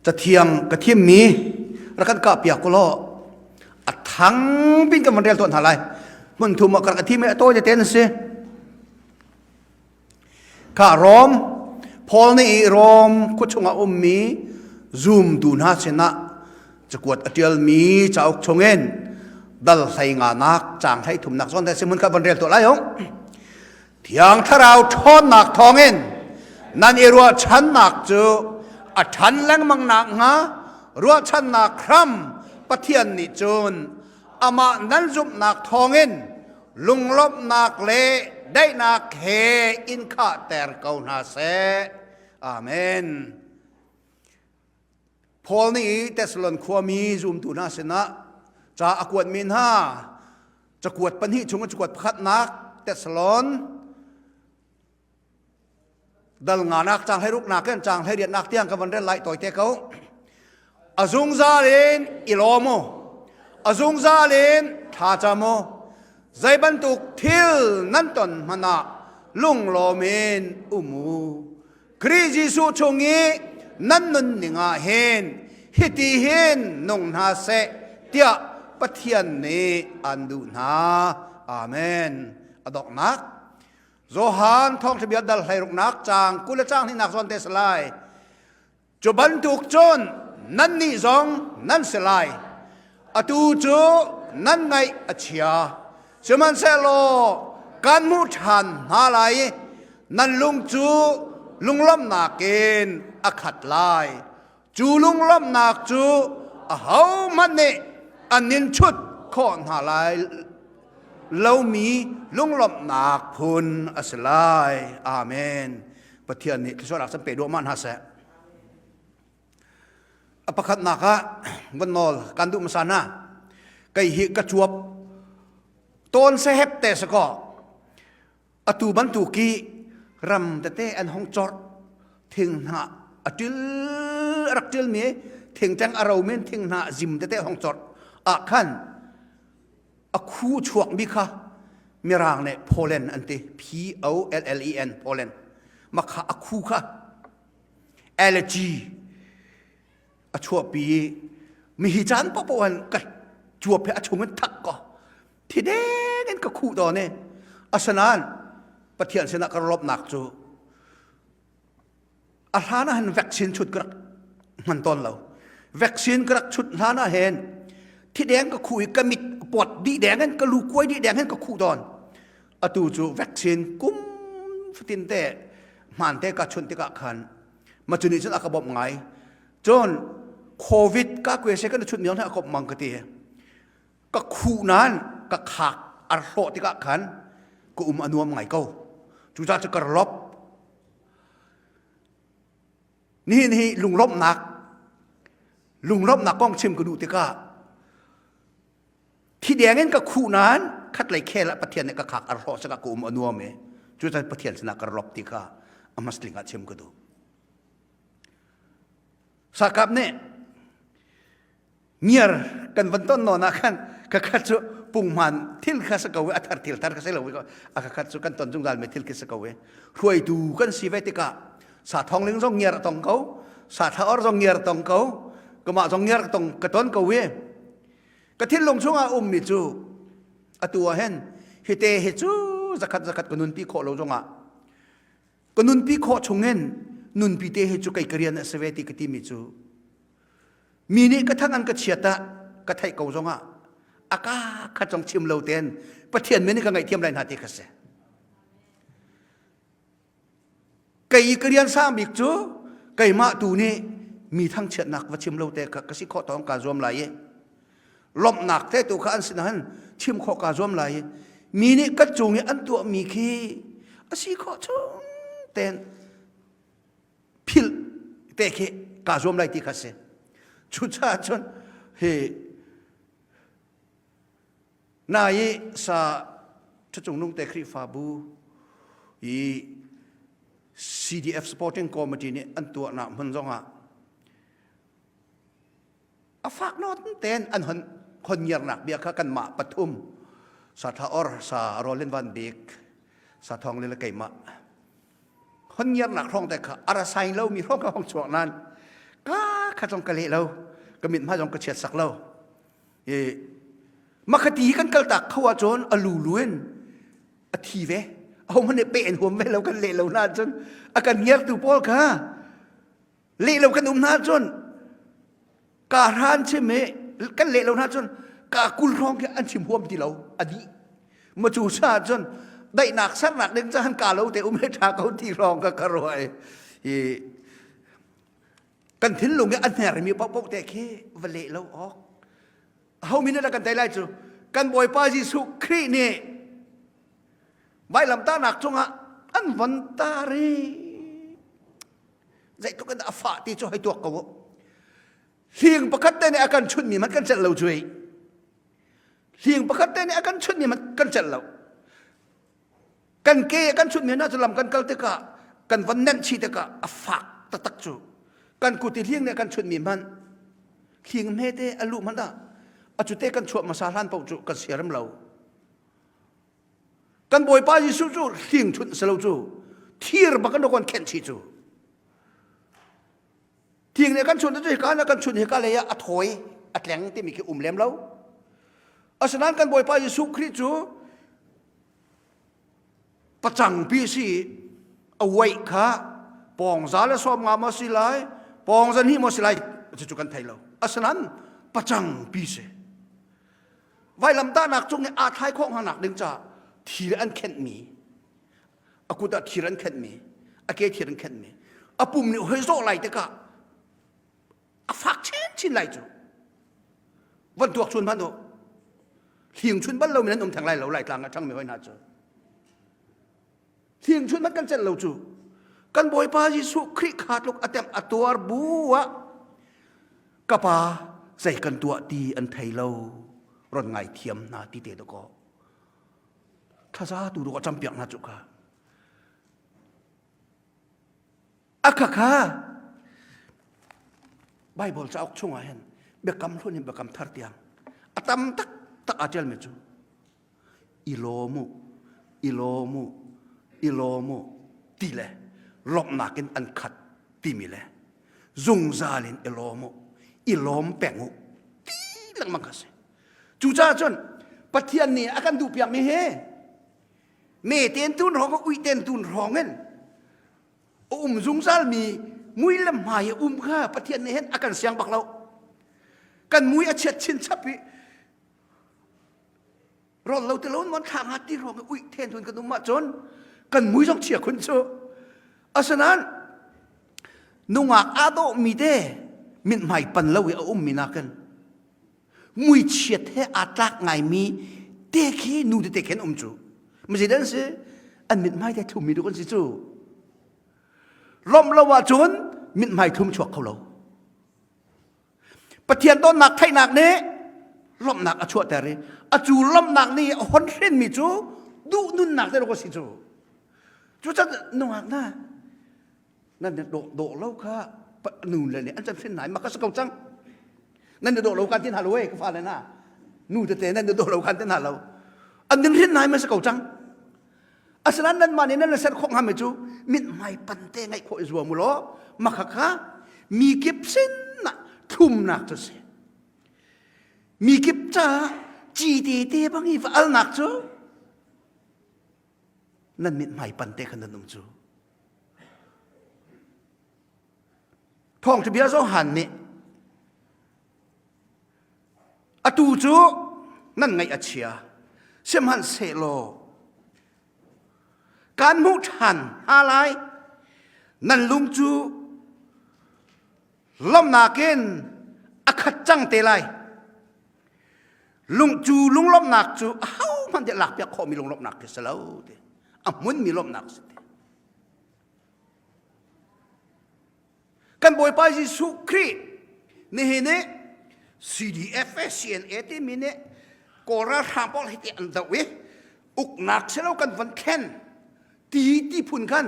Cathiang ka thimmi rak kan kah piak law a thang pin kan van rel tuan hna lai. Hmun thum ah ka rak a thim i a tawi tete an si. Kha Rom Paul nih Rom khua chungah ummi zumtu hna sinah cakuat a ṭialmi cauk chungin dal hlei nganak caang hlei thumnak zawn te simun kha van rel tuah lai ong. Thiang Thlarau ṭhawnnak thawngin nan i ruahchannak cu a ṭhan lengmang nakhnga ruahchannak hram Pathian nih cun amah nan zumhnak thawngin lunglawmhnak le daihnak he in khahter ko hna seh. Amen. Paul nih Thessalon khuami zumtu hna sinah ca a kuatmi hna cakuat pahnih chung cakuat pakhatnak Thessalon dal nganak cang hlei ruknak in cang hlei riatnak tiang ka van rel lai tawi te ko. A zungzal in i lawm u. A zungzal in thla cam u. Zei bantuk thil nan ton hmanh ah lunglawm in um u. Khrih Jesuh chung i nan nunning ah hin hiti hin nung hna seh tiah Pathian nih an duh hna. Amen. A donghnak Johan thawngṭha bia dal hleiruknak caang 20 le caang hnihnak zawn te si lai. Cu bantuk cun nannih zong nan si lai. Atu cu nan ngaih a chia. Sihmanhsehlaw kan hmuh ṭhan hna lai i nan lung cu lunglawmhnak in a khat lai. Cu lunglawmhnak cu ahohmanh nih an in chut khawh hna lai lomi lunglawmhnak phun a si lai. Amen. Pathian nih thluachuahnak can pe duahmah hna seh. A pakhatnak ah van nawl kan duh hmasa hna. Kei hi ka cuap tawn sehep te si kaw atu bantuk i ram tete an hong corh thing hna a ṭil a rak ṭilmi thingṭeng a ro men thing hna zim tete hong corh ah khan a khu chuakmi kha mirang nih pollen an ti P O L L E N pollen makha a khu kha allergy a chuahpi i mi hi caan paohpaoh an ka cuap he a chung in thak ko thi deng in ka khuh dawn i asinain Pathian sinah ka lawmhnak cu a hlan ah hin vaccine chut ka rak hman tawn lo vaccine ka rak chut hlan ah hin thi deng ka khuh i ka mit pawt dih deng in ka lu kuai dih deng in ka khuh tawn atu cu vaccine kum fatin te hmaan te ka chunh tikah khan ma cu nih cun a ka bawmh ngai cun covid ka kue se kan chut niang a kop mang ka ti ka khuh nan ka khak ar hlawh tikah khan ka um a nuam ngai ko cucaah cu ka lop nihin hi lunglawmhnak lunglawmhnak kong chim ka duh tikah thi deng in ka khuh nain khatlei khel ah Pathian nih ka khak ar hlawh saka ka um a nuam i cucaah Pathian sinah ka lop ti kha a hmasling ah chim ka duh sakap nih ngiar kan van ton nawn ah khan ka khat cu punghman thil kha sa ko i a thar thil thar kha si lo a ka khat cu kan ton zungzal mi thil khi si ko i hruaitu kan si ve tikah sa thong ling zong ngiar a tong ko sa thla or zong ngiar a tong ko kamah zong ngiar tong ka ton ko i ka thinlung chungah ummi cu atu ah hin hite hi cu zakhat zakhat ka nunpi khawh lo zongah ka nunpi khawh chungin nunpi te hi cu kei ka rian a si ve ti ka timi cu mi nih ka thang an ka chiat ah ka theih ko zongah a ka khat zong chim lo ten Pathian min ka ngaihthiam lai hna ti kha si Kei i ka rian sang bik cu keimah tu nih mi thangchiatnak va chim lo te kha ka si khawh tawng kaa zuam lai i lawmhnak te tu kha an sin han chim khawh kaa zuam lai i mi nih ka cung i an tuahmi khi a si khawh chung ten philh te khi kaa zuam lai ti kha si. Cucaah cun hi Nai sa ṭhacungnung te Khrihfabu i CDF Supporting Committee nih an tuahnak hmun zongah a fak nawn tein an hon hon ngiarnak bia kha kanmah pathum sa tha or sa Roland Van Bik sa Thawng le keimah hon ngiarnak hrawng te kha a ra sai lomi hrawng kha hong chuak nan. Ka kha zong ka leh lo. Ka mit hma zong ka chiat sak lo. E makhati kan kal tak kho ahcun a lulu in a thi ve. Aho hmanh nih pe in huam ve lo kan leh lo na cun a kan ngiartu pawl kha leh lo kan um hna cun ka hran chim i kan leh lo hna cun ka kul hrawng khi an chim huam ti lo a dih ma cu sa cun daihnak sernak ding caan ka lo te um he tha ko ti hrawng ka ka ruah i kan thinlung i a hnermi paohpaoh te khi va leh lo awk ho min dah kan tei lai cu kan bawipa Jesuh Khrih nih vailamtahnak cungah an von tar i zeitluk in dah a fah ti cu hei tuak ko u hling pakhat te nih a kan chunhmi hmanh kan celh lo cu hling pakhat te nih a kan chunhmi hmanh kan celh lo kan ke a kan chunhmi hna cu lam kan kal tikah kan von nenh chih tikah a fak taktak cu kan kut i hling nih a kan chunhmi hmanh hling hmete a luh hmanh ah a cute kan chuah hmasa hlan paoh cu kan siarem lo Kan Bawipa Jesuh cu hling chunh si lo cu thir bak an kan khenh chih cu. Thing nih kan chunh cu hika na kan chunh hika lei ah a thawi a tleng timi khi um lem lo. Asinain kan Bawipa Jesuh Khrih cu pacang pi si a uaih kha pawngza le sawm nga maw si lai pawngza hnih maw si lai cucu kan thei lo asinain pacang pi si Vailamtahnak cung i aa thlai khawh hnganak ding caah thir an khenhmi, a kut ah thir an khenhmi, a ke thir an khenhmi, a pum nih hoi zawh lai tikah a fak chinchin lai cu. Van tuak chun hmanh u. Hling chun bal lomi nan um theng lai lo Laitlang ah ṭhangmi hoi hna cu. Hling chun hmanh kan celh lo cu. Kan Bawipa Jesuh Khrih kha tluk a temh a tuar bu ah ka pa zei kan tuah ti an thei lo ron ngai thiam hna ti te dakaw thlaza tu dawh campiak hna cu ka a kha kha Bible cauk chungah hin biakam hlun in biakam thar tiang a tam tak tak aa ṭialmi cu i lawm u i lawm u i lawm u ti le lawmhnak in an khat timi le zungzal in i lawm u i lawm peng u ti lengmang kha si cucaah cun Pathian nih a kan duhpiakmi hi me ten tun hrawng ui ten tun hrawng in a um zungzal mi mui le hmai a um kha Pathian nih hin a kan siang bak lo kan mui a chiat chin chap i rawl lo te lo mon thla nga ti ruang ui then thun kan um ahcun kan mui zong chia khun cu asinain nungak aa dawh mi te mithmai pan lo i a um mi nakin mui chiat he aa tlak ngai mi te khi nu tete khen um cu mazi dan si an mithmai te thum mi du kan si cu lomh lo ahcun mithmai thum chuak kho lo Pathian dawtnak theihnak nih lawmhnak a chuahter i a cu lawmhnak nih a hon hrinmi cu duh nunnak te a si cu. Cucan nungak na nan dawh dawh lo kha nu le nih an can hrin nai ma ka si ko cang. Nan dawh lo kan tin hna lo e ka fale na nu tete nan dawh lo kan tin hna lo. An din hrin nai ma si ko cang. Asinain nanmah nih nan ser khawh hngami cu mithmai pante ngeih khawh i zuam u law makha kha mi kip sinah thlumnak cu si. Mi kip caah cite te bang i va alnak cu nan mithmai pante khan nan um cu. Thawngṭha bia Johan nih Atu cu nan ngaih a chia. Sihmanhsehlaw kaan hmuh ṭhan hna lai. Nan lung cu lawmhnak in a khat cang te lai. Lung cu lunglawmhnak cu ahohmanh nih lakpiak khawhmi lunglawmhnak khi si lo ti. A hmunmi lawmhnak si ti. Kan Bawipa Jesuh Khrih nihin i CDF CNA timi nih Kawl ralhrang pawl hi ti an doh i uknak silo kan von thlen ti ti phun khan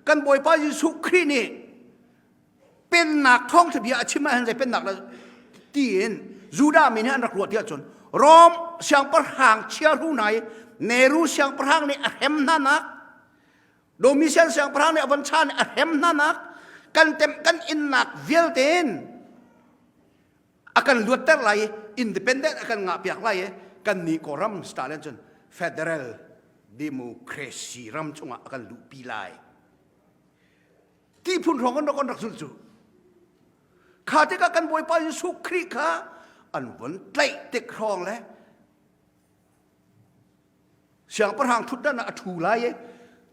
kan Bawipa Jesuh Khrih nih pennak thawngtha bia a chim ahhin zei pennak la tiin Judah mi nih an rak ruah ti ahcun Rom siangpahrang chiahru hna i Neru siangpahrang nih a hrem hna nak Domitian siangpahrang nih a von chan i a hrem hnanak Kan tem kan innak vialte in a kan luatter lai i independent a kan ngah piak lai i kan nih Kawlram style in cun federal democracy ram chungah a kan luhpi lai. Ti phun hrawng an rak an rak zulh cu. Kha tikah kan Bawipa Jesuh Khrih kha an vun tlaih tik hrawng le siangpahrang ṭhutdan ah a ṭhu lai i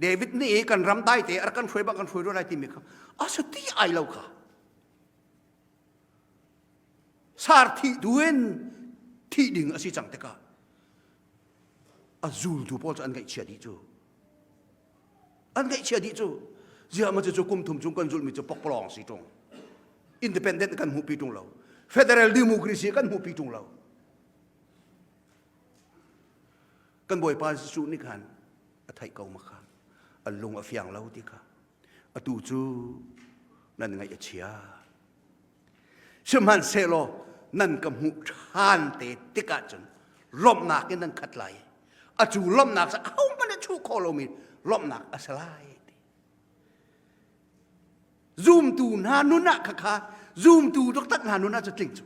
David nih kan ram dai te a rak kan hruai bang kan hruai rua lai timi kha a si ti ai lo kha. Sar thih tu in thih ding a si cang tikah a zultu pawl cu an ngaihchia dih cu. An ngaihchia dih cu. Ziah ma cu kum thum chung kan zulhmi cu pokpalawng si ṭung. Independent kan hmuhpi ṭung lo. Federal democracy kan hmuhpi ṭung lo. Kan Bawipa Jesuh nih khan a theih ko ma kha. An lung a fiang lo ti kha. Atu cu nan ngaih a chia. Sihmanhsehlaw nan ka hmuh ṭhan te tikah cun lawmhnak in nan khat lai. A cu lawmhnak cu ahohmanh a chuh khawh lomi lawmhnak a si lai. Zumtu hna nun ah khakha zumtu taktak hna nun ah cu tling cu.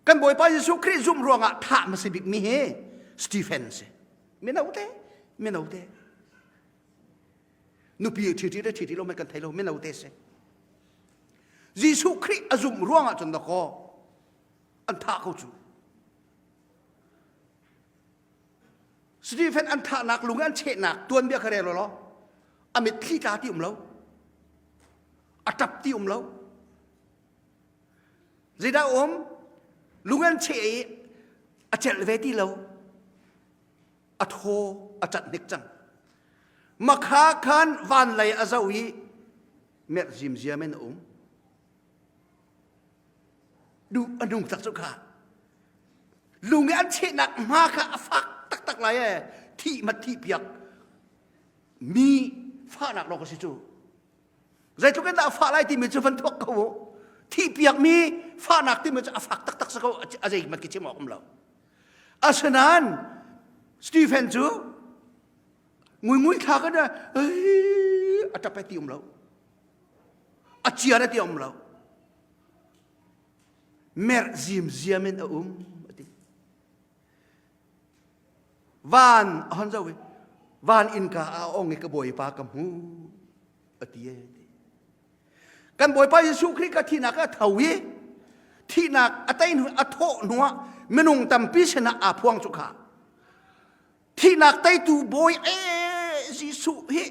Kan Bawipa Jesuh Khrih zumh ruangah thah hmasa bikmi hi Stephen si. Mino te, mino te. Nupi ṭhi le ṭhi lo mai kan thei lo, mino te si. Jesuh Khrih a zumh ruangah cun dakaw an thah ko cu. Stephen an thahnak lung an chehnak tuanbia kha rel law a mitthli tla ti um lo a ṭap ti um lo Zeidah um? Lung an cheh i a celh ve ti lo. A thaw a cat hnik cang. Makha khan van lei a zoh i merh zimziam in a um. Duh a nung tak cu kha. Lung i an chehnak hma kha a fak taktak lai e. Thih mat thih piak. Mi fahnak lawng a si cu. Zeitluk in dah a fah lai timi cu van thuak ko u. Thihpiakmi fahnak timi cu a fak taktak si ko a zeihmanh khi chim awk um lo. Asinain Stephen cu nguingui thla kan a ṭap ai ti um lo. A ciar a ti um lo. Merh zimziam in a um a ti. Van a hon zo i van innka a ong i ka bawipa ka hmu a ti e kan bawipa Jesuh Khrih ka thihnak a tho i thihnak a tei hnu a thawh hnuah minung tampi sinah aa phuang cu kha thihnak teitu bawi e Jesuh hi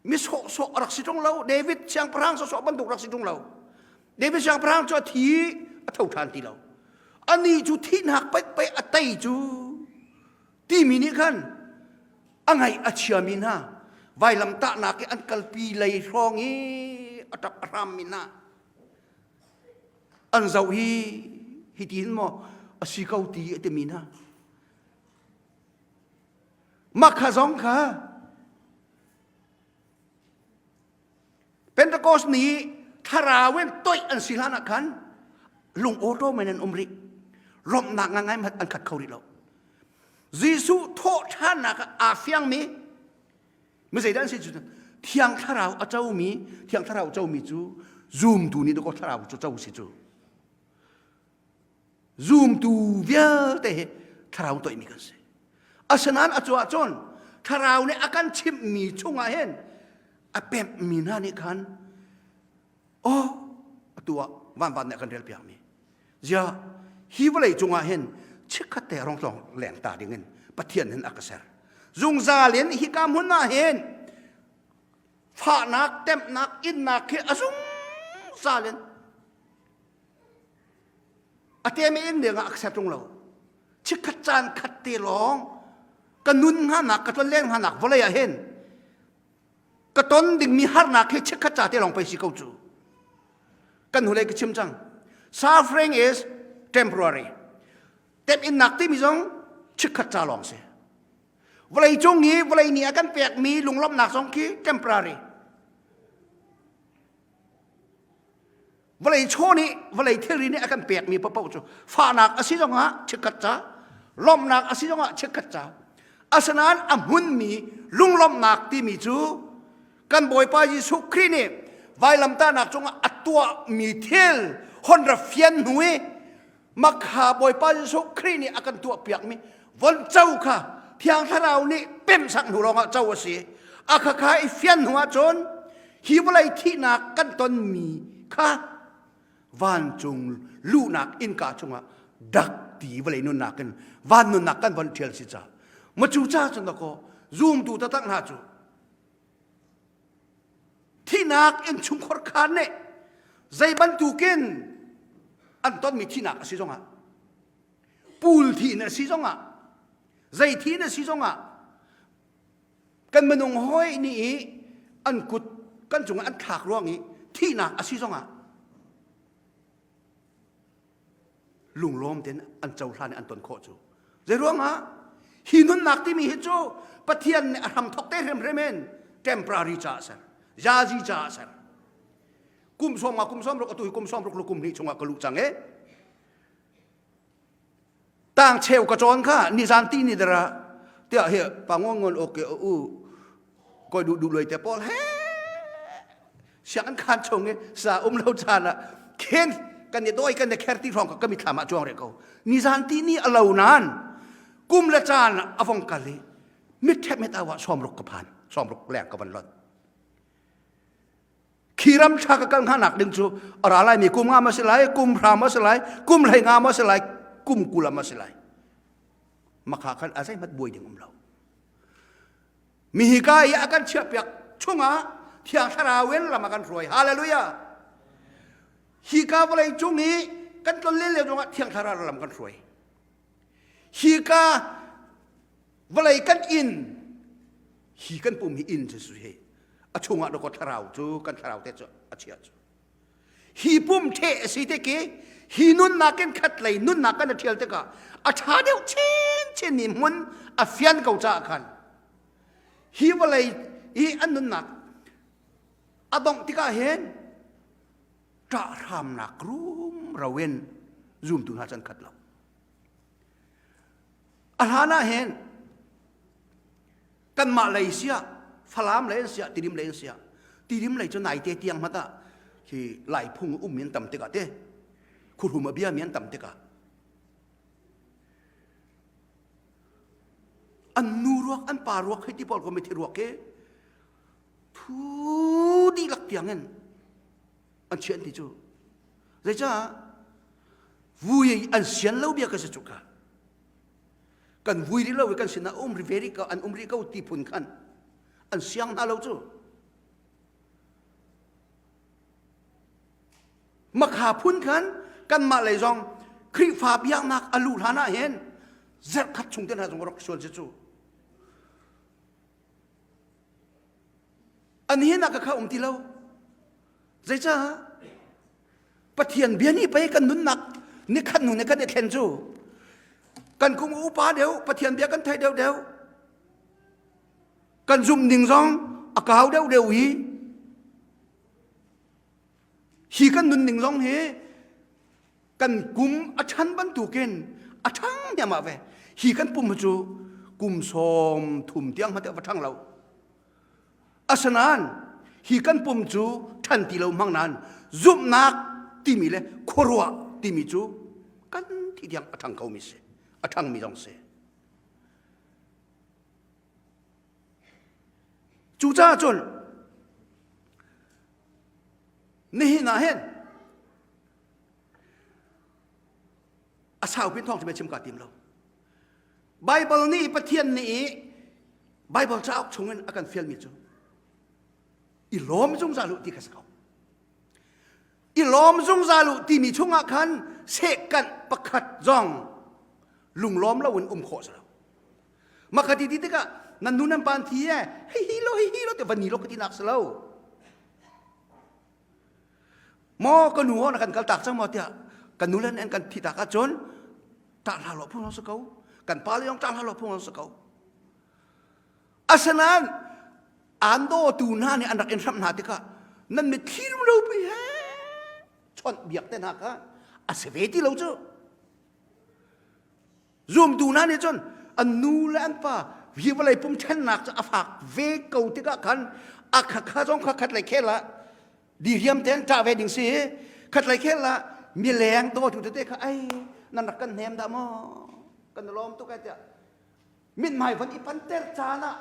mi sawhsawh a rak si ṭung lo David siangpahrang sawhsawh bantuk rak si ṭung lo David siangpahrang cu a thi a tho ṭhan ti lo ani cu thihnak pei pei a tei cu timi nih khan a ngaih a chiami hna vailamtahnak i an kalpi lei hrawng i a ṭap a hrammi hna an zoh hi hitin maw a si ko ti a timi hna mah kha zong kha Pentecost ni thlarau in toih an si hlan ah khan lung awṭawm in an um rih. Lawmhnak ngangai hmanh an khat kho rih lo. Jesuh thawh ṭhannak ah aa fiangmi mi zeidah an si cu Thiang Thlarau a comi Thiang Thlarau comi cu zumtu nih dakaw Thlarau cu co si cu. Zumtu vialte hi thlarau toihmi kan si. Asinain a cu ahcun thlarau nih a kan chimhmi chungah hin a pemhmi hna nih khan oh atu ah vanvan nih a kan relpiakmi zia hi vawlei cungah hin chikkhat te rong tlong leng ta dingin Pathian hin a ka ser. Zungzal in hika hmun ah hin fahnak temhnak innak hi a zungzal in A teme in ding ah a ser ṭung lo. Chikkhat caan khat te lawng ka nun hnanak ka tlonleng hnanak vawlei ah hin ka ton dingmi harnak hi chikkhat ca te lawng pei si ko cu. Kan hnulei ka chim cang. Suffering is temporary. Temhinnak timi zong chikkhat ca lawng si. Vawlei cung i vawlei nih a kan pekmi lunglawmhnak zong khi temporary. Vawlei chaw nih vawlei thilri nih a kan pekmi paoh cu fahnak a si zongah chikkhat ca lawmhnak a si zongah chikkhat ca asinain a hmunmi lunglawmhnak timi cu kan Bawipa Jesuh Khrih nih vailamtahnak cungah a tuahmi thil hon ra fian hnu i makha Bawipa Jesuh Khrih nih a kan tuahpiakmi von co kha Thiang Thlarau nih pemsak hnu lawngah co a si. A khakha i fian hnu ahcun hi vawlei thihnak kan tonmi kha vancung luhnak innka chungah dak ti vawlei nunnak in van nunnak kan von ṭhial si ca ma cu ca cun dakaw zumtu taktak hna cu thihnak innchungkhar khaan nih zei bantukin an tonmi thihnak a si zongah pul thi in a si zongah zei thi in a si zongah kan minung hawi nih i an kut kan cungah an thlak ruang i thihnak a si zongah lunglawm tein an cohlan i an ton khawh cu zei ruangah hi nunnak timi hi cu Pathian nih a hram thok te hrimhrim in temporary ca a ser zazi ca a ser kum sawm nga kum sawm ruk atu hi kum sawm ruk lu kum hnih chungah ka luh cang e tang cheu ka cawn kha nizan ti ni dara tiah hi pa ngon ngon okay u koi du du loi te pawl he siang an khan chung i sa um lo caan ah khen kan i doi kan i kher ti hrawng ka mi thlam ah chuang re ko nizan ti ni a lo nan kum le caan a vong kal i mit thep met awa sawmruk ka phan sawmruk leng ka van lot khi ram tha ka kal hnga nak ding cu a ra lai mi kum nga ma si lai kum hra ma si lai kum hlei nga ma si lai kum kula ma si lai makha khan a zeihmat buai ding um lo mi hi ka i a kan chiahpiak chungah thiang thlarau in lam a kan hruai hallelujah hi ka vawlei cung i kan tlon len lio zongah thiang thlarau lam kan hruai hi ka vawlei kan inn hi kan pum hi inn cu hi a chungah dawkaw thlarau cu kan thlarau te cu a chia cu hi pum ṭheh a si te ki hi nunnak in khat lei nunnak kan a ṭhial tikah a ṭha deuh chinchin mi hmun a fian ko caah khan hi vawlei i an nunnak a dongh tikah hin ṭah hramnak rumro in zumtu hna can khat lo a hlan ah hin kanmah lei siah Falam lei an siah Tidim lei an siah Tidim lei cu naite tiang hmat ah hi Lai phung um mi an tam tikah te khuhrum a bia mi an tam tikah an nu ruak an pa ruak hei ti pawl ko mithi ruak ke thu dihlak tiang in an chian ti cu zeicah vui an sian lo bia ka si cu ka kan vui rih lo i kan sinah um ri ve rih ko an um rih ko ti phun khan an siang hna lo cu makha phun khan kanmah lei zong Khrihfa biaknak a luh hlan ah hin zarhkhat chung te hna zong rak sual si cu an hin ah ka kha um ti lo zeicah Pathian bia nih pei kan nunnak nikhat hnu nikhat i thlen cu kan kum upa deuh Pathian bia kan thei deuh deuh kan zumh ning zong a kau deuh deuh hi hi kan nun ning zong hi kan kum a ṭhan bantukin a ṭhang diam ve hi kan pum cu kum sawm thum tiang hmanh va ṭhang lo Asinain hi kan pum cu ṭhan ti lo hmang nain zumhnak timi le khuaruah timi cu kan thi tiang a ṭhang khomi si, a ṭhangmi zong si. Cucaah cun nihin ah hin a saupi thawng cu chim ka tim lo. Baibal nih Pathian nih Baibal cauk chungin a kan fialmi cu i lawm zungzal u ti kha si ko. I lawm zungzal u timi chungah khan sehkanh pakhat zong lunglawm loin um khawh si lo. Mah ti ti tikah nan nu nan pa an thi e hi hi lo hi hi lo te van ni lo ka ti nak si lo. Maw ka nu na kan kal tak cang maw tiah kan nu le an kan thi tak ahcun ṭah hlah lo phung si ko kan pa le zong ṭah hlah lo phung si ko asinain aan dawtu hna nih an rak in hramh hna tikah nan mitthli lo pi he chawnh biak te hna kha a si ve ti lo cu zumtu hna nih cun an nu le an pa Hi vawlei pum ṭhennak cu a fak ve ko tikah khan a kha kha zong kha khat lei khel ah diriam tein ṭah ve ding si. Khat lei khel ah mileng dawtu tete kha ai nan rak kan hnem dah maw kan lawm tuk ai tiah mithmai von i panter caan ah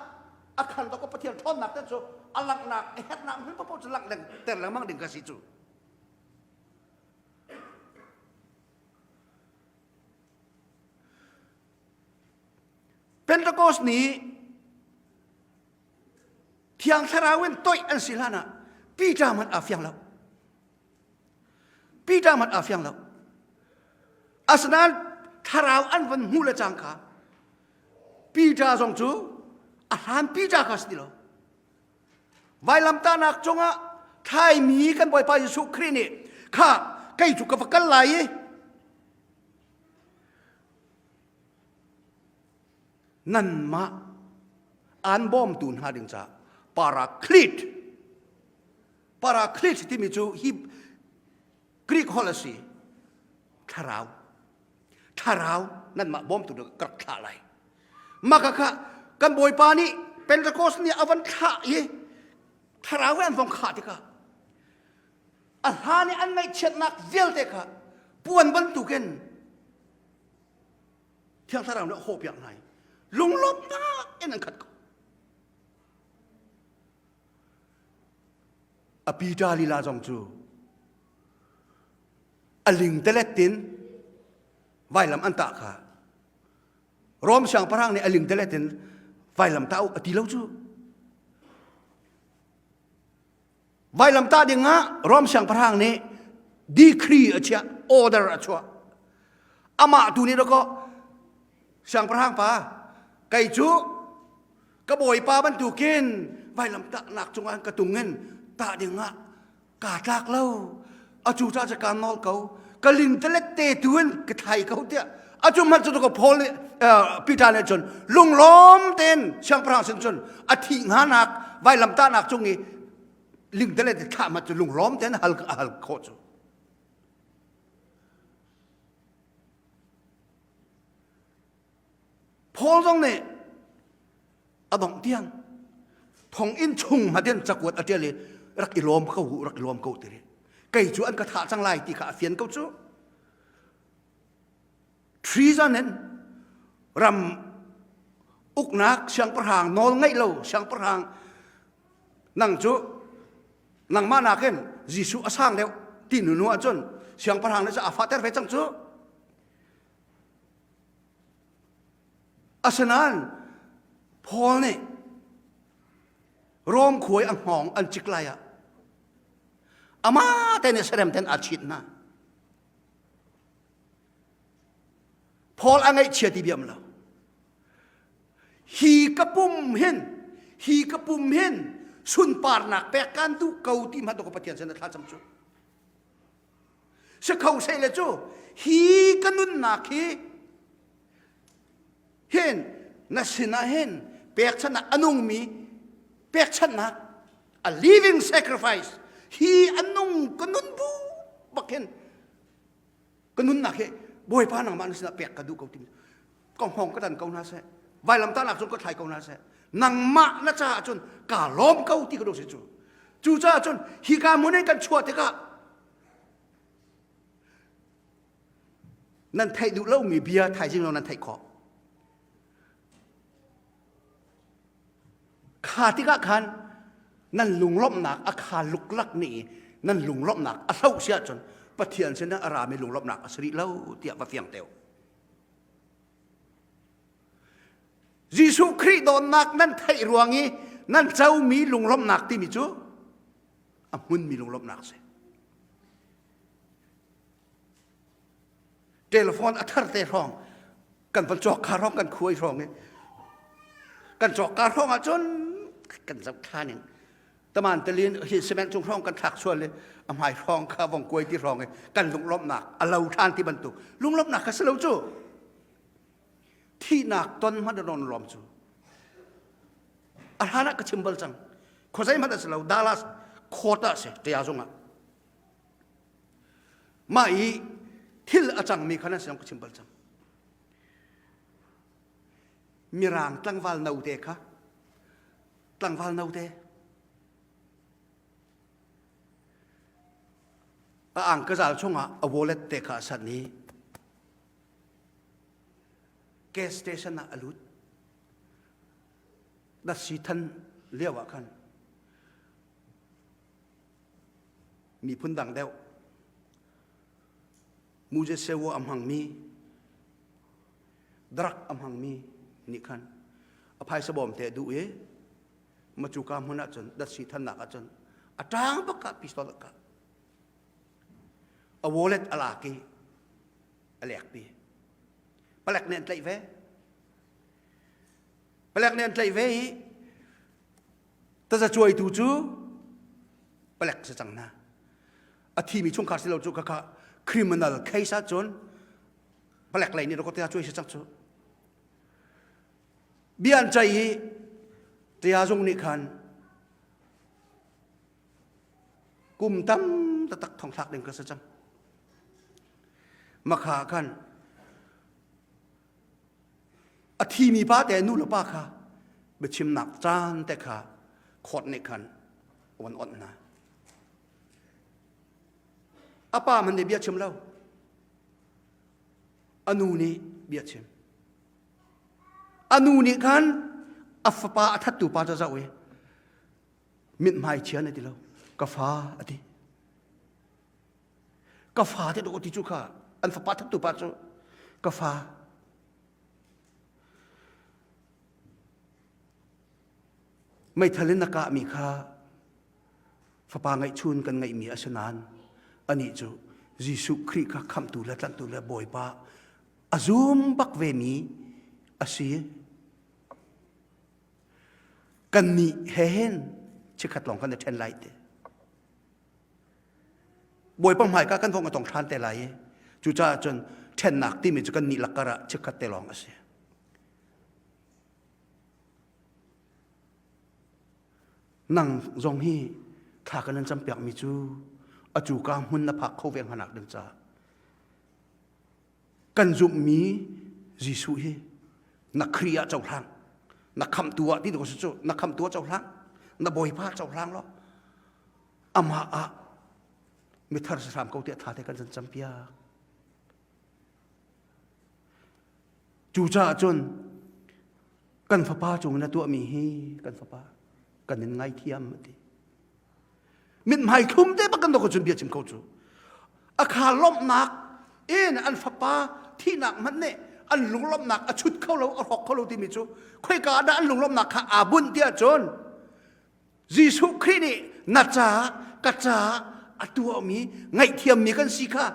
a khan dok Pathian ṭhawnnak te cu a langhnak a herhnak hmun paoh cu langh ter lengmang ding ka si cu. Pentecost ni Thiang Thlarau in toih an si hlan ah Peter hmanh aa fiang lo. Peter hmanh aa fiang lo. Asinain Thlarau an van hmuh le cangka Peter zong cu a hlan Peter kha si ti lo. Vailamtahnak cungah thlaimi kan Bawipa Jesuh Khrih nih kha kei cu ka va kal lai i nanmah aan bawmtu hna ding caah paraclete paraclete timi cu hi Greek holh a si thlarau thlarau nanmah bawmtu ding ka rak thlah lai mah kha kan bawipa nih Pentecost ni a van thlah i thlarau an vong khah tikah a hlan i an ngaihchiatnak vialte kha puan bantukin Thiang Thlarau nih a hawhpiak hna i lunglawmhnak in an khat ko. A Peter lila zong cu a ling telet in vailam an tah kha Rom siangpahrang nih a ling telet in vailam tah u a ti lo cu. Vailamtah dingah Rom siangpahrang nih decree a chiah, order a chuah. Amah tu nih dakaw siangpahrang pa kei cu ka bawipa bantukin vailamtahnak cungah ka tungin tah dingah kaa tlak lo. Acu ca cu kaan nawl ko. Ka lingtelet te tu in ka thlai ko tiah. Acu hmanh cu dakaw Paul nih Peter nih cun lunglawm tein siangpahrang sin cun a thih hnganak vailamtahnak cung i lingtelet thlah mat cu lunglawm tein hal a hal khawh cu. Paul zong nih a dongh tiang thonginn chung hmatin cakuat a ṭial i rak i lawm ko rak i lawm ko ti kei cu an ka thah cang lai ti kha a fian ko cu. Treason in ram uknak siangpahrang nawl ngeih lo siangpahrang nang cu nangmah nakin Jesuh a sang deuh ti nu nu ahcun siangpahrang nih a fahter ve cang cu. Asinain Paul nih Rom khuai a hngawng an cik lai ah amah te nih serem ten aa chit hna. Paul a ngaihchia ti biam lo. Hi ka pum hin, hi ka pum hin sunparnak pek kan duh ko ti hmanh ka Pathian sin a thlacam cu. Si kho seh le cu hi ka nunnak hi hin na sinah hin pekchanhnak a nungmi pekchanhnak a living sacrifice hi a nung ka nun bu bak hin ka nunnak hi bawipa nangmah na sinah pek ka duh ko timi ka hngawng ka dan ko hna seh vailamtahnak cun ka thlai ko hna seh nangmah na caah cun kaa lawm ko ti ka duh si cu cucaah cun hika hmun in kan chuah tikah nan theih duh lomi bia thaizing lawng nan theih khawh Kha tikah khan nan lunglawmhnak a kha luklak nih nan lunglawmhnak a hloh si ahcun Pathian sinah a rami lunglawmhnak a si rih lo tiah va fiang te u. Jesuh Khrih dawtnak nan theih ruang i nan comi lunglawmhnak timi cu a hmunmi lunglawmhnak a si. Telephone a thar te hrawng kan van cawk kha hrawng kan khuai hrawng i kan cawk ka hrawng ahcun kan zoh thla ning taman telin hi cement cung hrawng kan thlak sual i a hmai hrawng kha vong kuai ti hrawng i kan lunglawmhnak a lo than ti bantuk lunglawmhnak kha si lo cu thihnak ton hmanh a lawm cu a hlan ah ka chim bal cang khuazei hmanh a si lo Dallas court ah si ṭia zung ah Mah i thil a cangmi kha nan sinah ka chim bal cang. Mirang tlangval note kha tlangval note a angkazal chungah a wallet te kha a sanh i gas station ah a lut. Datsi than lio ah khan miphun dang deuh mujesewo a hmangmi drug a hmangmi nih khan a phaisa bawm te duh i macuka hmun ahcun datsi thannak ahcun a ṭang bak ah pistol a kah. A wallet a lak i a lekpi. Palek nih an tlaih ve. Palek nih an tlaih ve i tazacuaitu cu palek si cang hna. A thimi chungkhar si lo cu khakha criminal case ahcun palek lei nih rakot cuai si cang cu. Bia an ceih i tia zung nih khan kum tam taktak thongthlak ding ka si cang. Makha khan a thimi pa te nu le pa kha biachimnak caan te kha court nih khan van onh hna. A pa man nih bia chim lo. A nu nih bia chim. A nu nih khan a fapa a thattu pa cu zoh i mithmai chia na ti lo ka fa a ti ka fa te dawh ti cu kha an fapa thattu pa cu ka fa meithal in na kahmi kha fapa ngeihchun kan ngeihmi a si nain anih cu Jesuh Khrih kha khamhtu le tlanhtu le Bawipa a zum bak vemi a si. Kannih he hin chikkhat lawng kan i ṭhen lai te. Bawipa hmaika kan vong a tong ṭhan te lai i cucaah cun ṭhennak timi cu kannih lakkar ah chikkhat te lawng a si. Nang zong hi thla kan in campiakmi cu a cuka hmun na phak kho ve hnganak ding caah kan zumhmi Jesuh hi na Khrih ah cohlang na khamhtu ah ti cu cu na khamhtu ah cohlang na Bawipa ah cohlang law amah ah mithar si hram ko tiah tha te kan chan campiak cucaah cun kan fapa cung na tuahmi hi kan fapa kan in ngaithiam ati mithmai thlum te bak kan dok cun bia chim ko cu a kha lawmhnak in an fapa thihnak hmanh nih an lunglawmhnak a chut kho lo a hrawk kho lo timi cu khoika ah dah an lunglawmhnak kha aa bunh tiah cun Jesuh Khrih nih na ca ka ca a tuahmi ngaihthiammi kan si kha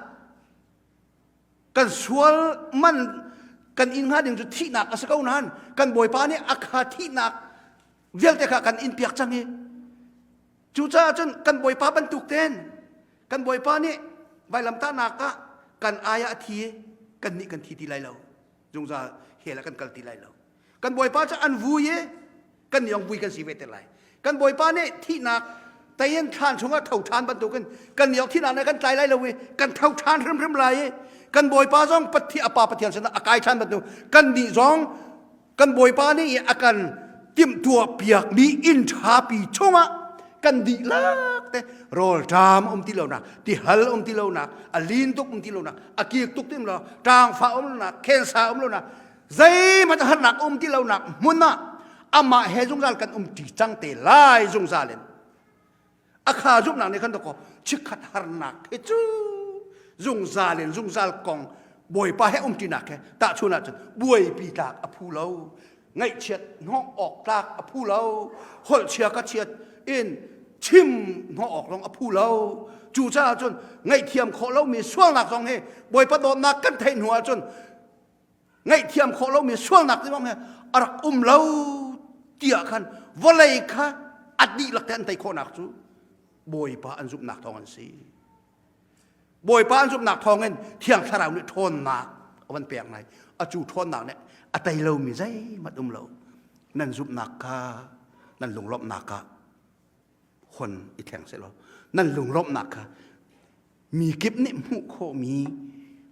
kan sual man kan in hnga ding cu thihnak a si ko nain kan Bawipa nih a kha thihnak vialte kha kan in piak cang i Cucaah cun kan Bawipa bantuk tein kan Bawipa nih vailamtahnak ah kan ai ah a thi i kannih kan thi ti lai lo. Zungzal hell ah kan kal ti lai lo. Kan Bawipa cu an vui i kan nih vui kan si ve te lai. Kan Bawipa nih thihnak teiin thlan chungah tho ṭhan bantukin kan nih thihnak nih kan tlai lai lo i kan tho ṭhan hrimhrim lai i kan Bawipa zong Pathian a Pa Pathian sinah a kai ṭhan bantuk kan nih zong Kan Bawipa nih a kan timhtuah piakmi inn ṭhapi chungah kan dihlak te rawlṭam um ti lonak, tihal um ti lonak, a lin tuk um ti lonak, a kik tuk ti lo, ṭangfa um lonak, khensa um lonak, zeihmanh harnak um ti lonak hmun ah amah he zungzal kan um ṭi cang te lai zungzal in. A kha zumhnak nih khan dakaw chikkhat harnak hi cu zungzal in zungzal kong Bawipa he umṭinak he tahchun ahcun buaipi tlak a phu lo ngaihchiat hnawh awk tlak a phu lo holh chia ka chiat in chim hnawh awk zong a phu lo cucaah cun ngaihthiam khawh lomi sualnak zong hi Bawipa dawtnak kan theih hnu ahcun ngaihthiam khawh lomi sualnak ti bang he a rak um lo tiah khan vawlei kha a dihlak te an tei khawhnak cu Bawipa an zumhnak thawng an si. Bawipa an zumhnak thawngin Thiang Thlarau nih ṭhawnnak a van pek lai. A cu ṭhawnnak nih a tei lomi zeihmanh um lo. Nan zumhnak kha nan lunglawmhnak ah hon i thleng seh law nan lunglawmhnak kha mi kip nih hmuh khawhmi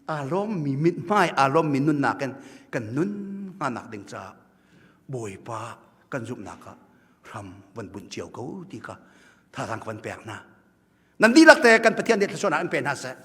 aa lawmmi mithmai aa lawmmi nunnak in kan nun hnganak ding caah. Bawipa kan zumhnak ah hram van bunh cio ko ti kha thazaang ka van pek hna. Nan dihlak te kan Pathian nih thluachuahnak in pe hna seh.